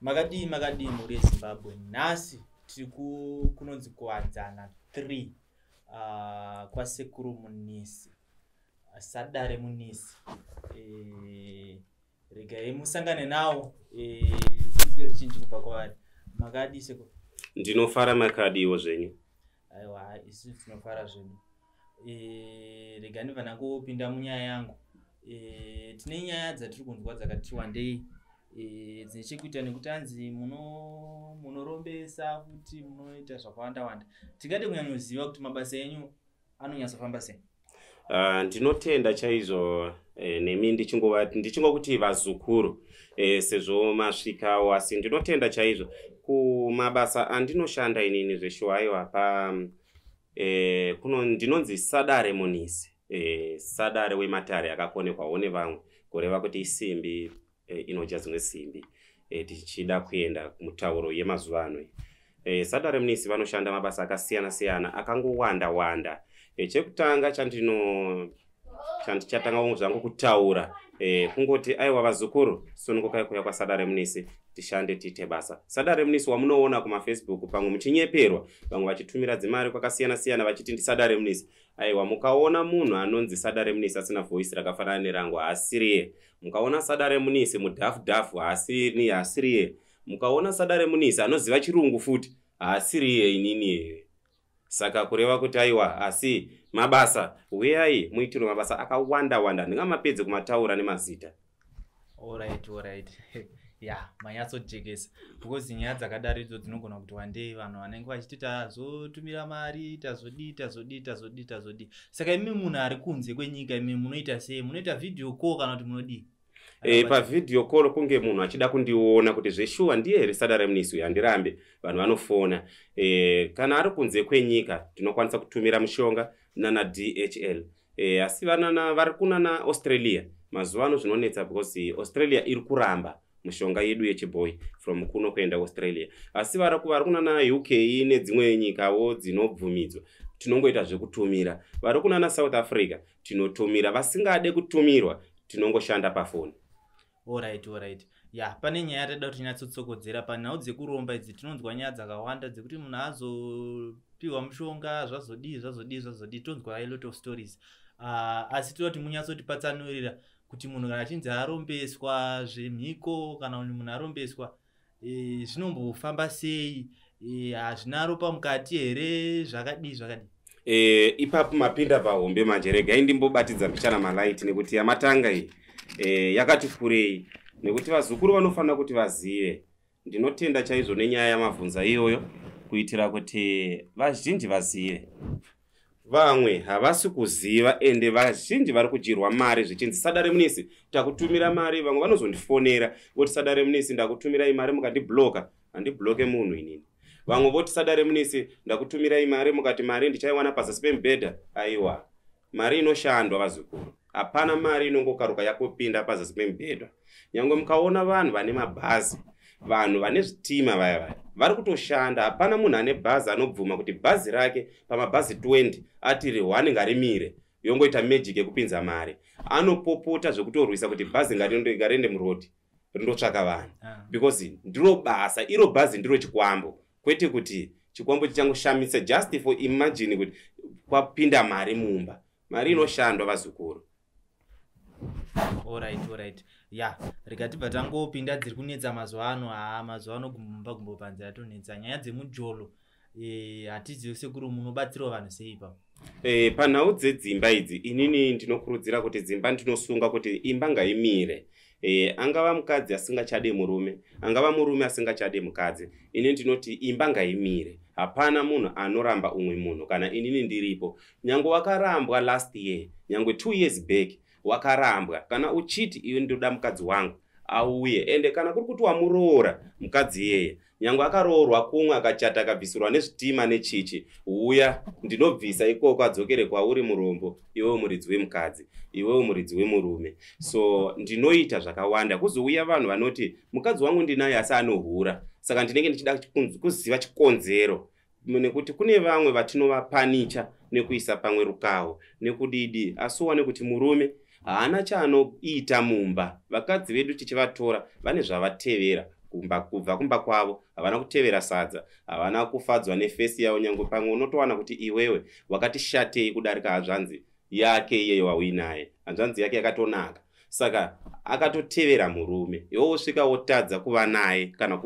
Makadii, makadii mhuri yeZimbabwe? Nhasi tiri kunonzi Kuwadzana 3, kwaSekuru Munisi, Sadare Munisi. Regai musangane nawo, tinzwe zvizhinji kubva kwavari. Makadii, sekuru? Ndinofara, makadiwo zvenyu? Aiwa, isu tinofara zvedu. Regai ndibva ndangopinda munyaya yangu. Tine nyaya dzatiri kunzwa dzakati wandei, dzine chekuita nekuti anzi munorombesa futi, munoita zvakawanda wanda. Tingade kunyanyoziva kuti mabasa enyu anonyatsofamba sei? Ndinotenda chaizvo, nemi ndichingokuti vazukuru, sezvo masvikawo, asi ndinotenda chaizvo kumabasa andinoshanda inini zveshuwa. Aiwa, pa kuno ndinonzi Sadare Munisi, sadare wematare akakonekwawo nevamwe, kureva kuti isimbi inodya dzimwe simbi. Tichida kuenda kumutauro yemazuva ano, Sadare Munisi vanoshanda mabasa akasiyana siyana, akangowanda wanda. Chekutanga chandichatanga zvangu kutaura, kungoti aiwa vazukuru, sunungukai kuuya kwaSadare Munisi, tishande, tiite basa. Sadare Munisi wamunoona kumaFacebook, pamwe muchinyeperwa, vamwe vachitumira dzimari kwakasiyana siyana vachiti ndiSadare Munisi, aiwa, mukaona munhu anonzi Sadare Munisi asina voice rakafanana nerangu, haasiriye. Mukaona Sadare Munisi mudhafu dhafu, haasiri, haasiriye. Mukaona Sadare Munisi anoziva chirungu futi, haasiriye inini. Saka kureva kuti aiwa, asi mabasa, uyai muitirwe mabasa akawanda wanda, ndingamapedze kumataura nemazita. Alright, ya, manyatsojekesa, because nyaya dzakadaro idzo dzinogona kuti wandei, vanhu vanenge vachiti tazotumira mari, tazodii, tazodii, tazodii, tazodii. Saka imi munhu ari kunze kwenyika, imi munoita sei? Munoita video call kana kuti munodii? Pavideo call kunge munhu achida kundiona kuti zveshuwa ndiye here Sadare Munisi uyu, handirambe, vanhu vanofona. Kana ari kunze kwenyika, tinokwanisa kutumira mushonga nana DHL. Asi vanana vari kunana Australia mazuva ano zvinonetsa, because Australia iri kuramba mushonga yedu yechibhoyi from kuno kuenda Australia. Asi vari kunana UK nedzimwe nyikawo dzinobvumidzwa, tinongoita zvekutumira. Vari kunana South Africa tinotumira, vasingade kutumirwa tinongoshanda pafoni. Alright, ya, pane nyaya yatada kuti tinyatsotsokodzera panhau dzekuromba idzi. Tinonzwa nyaya dzakawanda dzekuti munhu azopiwa mushonga, zvazodii, zvazodii, zvazodii. Tonzwa a lot of stories, asi toda kuti munyatsotipatsanurira kuti munhu kana achinzi arombeswa zvemhiko, kana kuti munhu arombeswa, zvinombofamba sei? Hazvina ropa mukati here? Zvakadii, zvakadii? Ipapo mapinda pahombe manje. Regai ndimbobatidza mbichana malaiti, nekuti yamatanga iyi yakati kurei, nekuti vazukuru vanofanira kuti vazive. Ndinotenda chaizvo nenyaya yamavhunza iyoyo, kuitira kuti vazhinji vazive. Vamwe havasi kuziva, ende vazhinji vari kudyirwa mari zvichinzi, "Sadare Munisi, takutumira mari." Vamwe vanozondifonera voti, "Sadare Munisi, ndakutumirai mari mukandibloka." Handibloke munhu inini. Vamwe voti, "Sadare Munisi, ndakutumirai mari mukati mari ndichaiwana pazasi pemubhedha." Aiwa, mari inoshandwa, vazukuru. Hapana mari inongokaruka yakupinda pazasi pemubhedha. Nyange mukaona vanhu vane mabhazi, vanhu vane zvitima, vaya vaya vari kutoshanda. Hapana munhu ane bhazi anobvuma kuti bhazi rake pamabhazi 20 ati ri1 ngarimire, yongoita magic yekupinza mari. Anopopota zvekutorwisa kuti bhazi ngariende murodhi rindotsvaka vanhu, because ndiro basa iro, bhazi ndiro chikwambo, kwete kuti chikwambo chichangoshamisa just for imagine kuti kwapinda mari mumba. Mari inoshandwa, vazukuru. Alright, ya, rega tibva tangopinda dziri kunetsa mazuva ano. Haa, mazuva ano gumba gumbo panze ratonetsa, nyaya dzemujolo. Hatizivi, sekuru, munobatsirawo vanhu sei ipapo? Panhau dzedzimba idzi, inini ndinokurudzira kuti dzimba, ndinosunga kuti imba ngaimire. Angava mukadzi asingachade murume, angava murume asingachade mukadzi, ini ndinoti imba ngaimire. Hapana munhu anoramba umwe munhu kana inini ndiripo. Nyange wakarambwa last year, nyange 2 years back wakarambwa, kana uchiti iwe ndoda mukadzi wangu, auye. Ende kana kuri kuti wamuroora mukadzi iyeye, nyange akaroorwa kumwe, akachata, akabvisirwa nezvitima nechichi, uya ndinobvisa ikoko, adzokere kwauri murombo, iwewe muridzi wemukadzi, iwewe muridzi wemurume. So ndinoita zvakawanda. Kuzouya vanhu vanoti, "Mukadzi wangu ndinaye, asi anohura." Saka ndinenge ndichida kuziva chikonzero, nekuti kune vamwe vatinovapanicha nekuisa pamwe rukaho nekudidi, asi uwane kuti murume haana chaanoita mumba. Vakadzi vedu tichivatora vane zvavatevera. Kubva kumba kwavo havana kutevera sadza, havana kufadzwa nefesi yavo. Nyange pamwe unotowana kuti iwewe wakati shatei kudarika hanzvanzi yake iyeyo wauinaye, hanzvanzi yake yakatonaka, saka akatotevera murume. Iwe wosvika wotadza kuva naye kana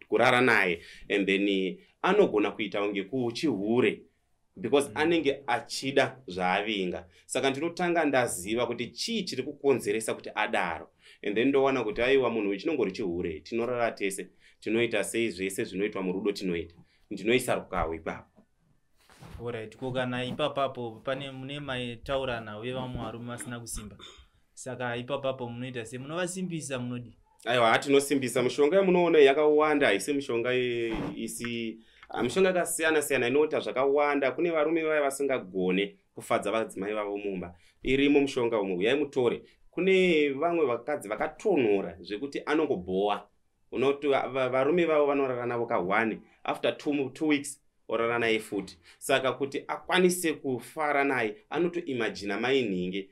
kurara naye, and then anogona kuita kunge kuchihure because anenge achida zvaavinga. Saka ndinotanga ndaziva kuti chii chiri kukonzeresa kuti adaro, and then ndowana kuti aiwa, munhu uyu chinongori chihure, tinorara tese, tinoita sei, zvese zvinoitwa murudo tinoita. Ndinoisa rukawo ipapo. Alright, ko kana ipapapo pane mune maitaura nhau yevamwe varume vasina kusimba, saka ipapapo munoita sei? Munovasimbisa? Munodi? Aiwa, hatinosimbisa. Mishonga yamunoona yakawanda, haisi mishonga isi, mishonga yakasiyana siyana inoita zvakawanda. Kune varume vaya vasingagone kufadza vadzimai vavo mumba, irimo mushonga umwe, uyai mutore. Kune vamwe vakadzi vakatonhora zvekuti anongobhowa, unoti varume vavo vanorara navo ka1, after 2 weeks orara naye futi. Saka kuti akwanise kufara naye anotoimajina mai nhingi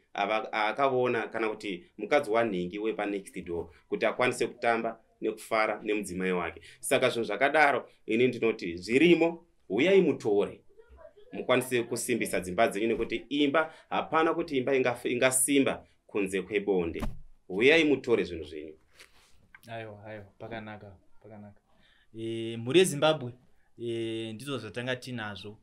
akavona kana kuti mukadzi wanhingi wepanext door, kuti akwanise kutamba nekufara nemudzimai wake. Saka zvinhu zvakadaro ini ndinoti zvirimo, uyai mutore, mukwanise kusimbisa dzimba dzenyu, nekuti imba hapana kuti imba ingasimba kunze kwebonde. Uyai mutore zvinhu zvenyu. Aiwa, pakanaka, pakanaka. Mhuri yeZimbabwe, ndizvo zvatanga tinazvo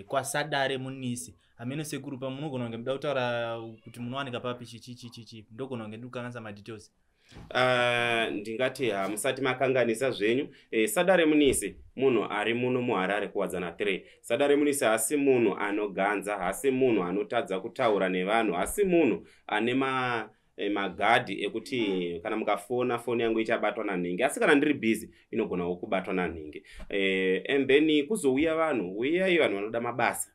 kwaSadare Munisi. Hameno sekuru, pamunogona kunge muda kutaura kuti munowanika papi, chichi chichi chichi, ndogona kunge ndiri kukanganisa madetails. Ndingati hamusati makanganisa zvenyu. Sadare Munisi munhu ari muno muHarare, Kuwadzana 3. Sadare Munisi haasi munhu anoganza, haasi munhu anotadza kutaura nevanhu, haasi munhu ane magadhi ekuti kana mukafona foni yangu ichabatwa nanhingi, asi kana ndiri busy inogonawo kubatwa nanhingi. And then kuzouya vanhu, uyai vanhu vanoda mabasa,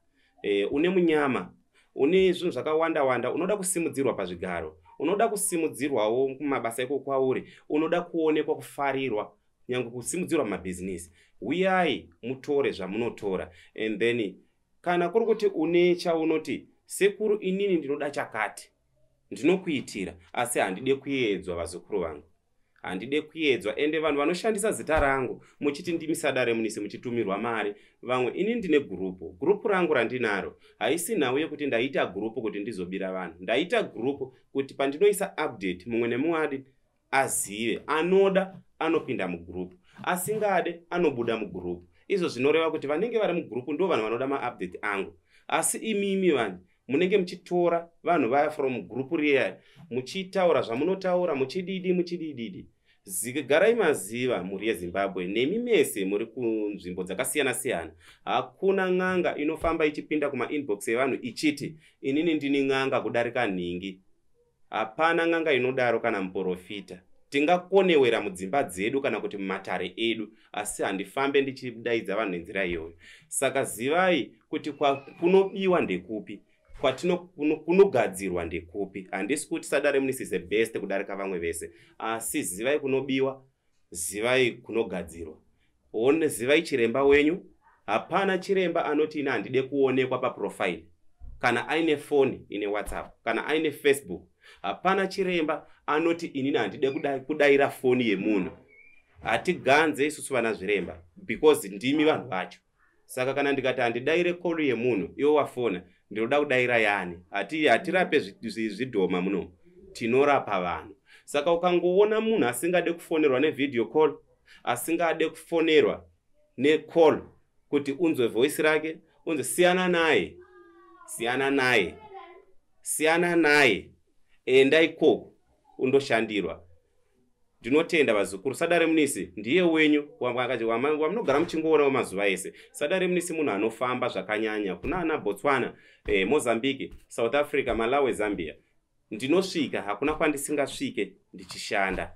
une munyama, une zvinhu zvakawanda wanda, unoda kusimudzirwa pazvigaro, unoda kusimudzirwawo kumabasa iko kwauri, unoda kuonekwa, kufarirwa, nyange kusimudzirwa mumabhizinisi, uyai mutore zvamunotora. And then kana kuri kuti une chaunoti, "Sekuru, inini ndinoda chakati," ndinokuitira, asi handide kuedzwa, vazukuru vangu, handide kuedzwa. Ende vanhu vanoshandisa zita rangu muchiti ndimi Sadare Munisi, muchitumirwa mari vamwe, ini ndine gurupu. Gurupu rangu randinaro haisi nhau yekuti ndaita gurupu kuti ndizobira vanhu. Ndaita gurupu kuti pandinoisa update, mumwe nemumwe adi azive. Anoda anopinda mugurupu, asingade anobuda mugurupu. Izvo zvinoreva kuti vanenge vari mugurupu ndo vanhu vanoda maupdate angu. Asi imimi vanhu munenge muchitora vanhu vaya from gurupu riya, muchitaura zvamunotaura, muchididi muchidididi, garai maziva, mhuri yeZimbabwe nemi mese muri kunzvimbo dzakasiyana siyana, hakuna n'anga inofamba ichipinda kumainbox evanhu ichiti, "Inini ndini n'anga kudarika nhingi." Hapana n'anga inodaro kana muprofita. Tingakonewera mudzimba dzedu kana kuti mumatare edu, asi handifambe ndichidaidza vanhu nenzira iyoyo. Saka zivai kuti kunobiwa ndekupi, kunogadzirwa ndekupi. Handisi kuti Sadare Munisi the best kudarika vamwe vese, asi zivai kunobiwa, zivai kunogadzirwa. One, zivai chiremba wenyu. Hapana chiremba anoti, "Ine handide kuonekwa paprofile," kana aine foni ine WhatsApp, kana aine Facebook. Hapana chiremba anoti, "Inini handide kudayira foni yemunhu." Hatiganze isusu vana zviremba because ndimi vanhu vacho. Saka kana ndikati handidayire call yemunhu, iwe wafona, ndinoda kudayira yani? Hatirape zvidhoma muno, tinorapa vanhu. Saka ukangoona munhu asingade kufonerwa nevideo call, asingade kufonerwa necall kuti unzwe voice rake, unzwe, siyana naye, siyana naye, siyana naye, enda ikoko undoshandirwa. Ndinotenda, vazukuru. Sadare Munisi ndiye wenyu wamunogara muchingoonawo mazuva ese. Sadare Munisi munhu anofamba zvakanyanya kuna ana Botswana, Mozambique, South Africa, Malawi, Zambia. Ndinosvika, hakuna kwandisingasvike ndichishanda.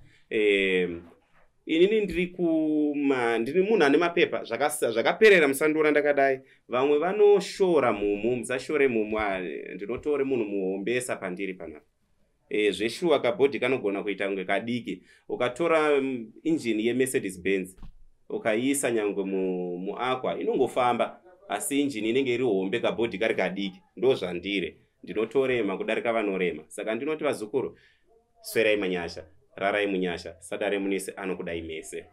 Inini ndiri kuma ndiri munhu ane mapepa zvakaperera. Musandiona ndakadai, vamwe vanoshora mumu, musashore mumu. Ndinotore munhu muhombesa pandiri panapa. Zveshuwa kabhodhi kanogona kuita kunge kadiki. Ukatora injini yeMercedes Benz ukaiisa nyangwe muAqua, inongofamba, asi injini inenge iri hombe, kabhodhi kari kadiki. Ndo zvandire, ndinotorema kudarika vanorema. Saka ndinoti, vazukuru, swerai manyasha. Rarai munyasha, sadare munese anokudai mese.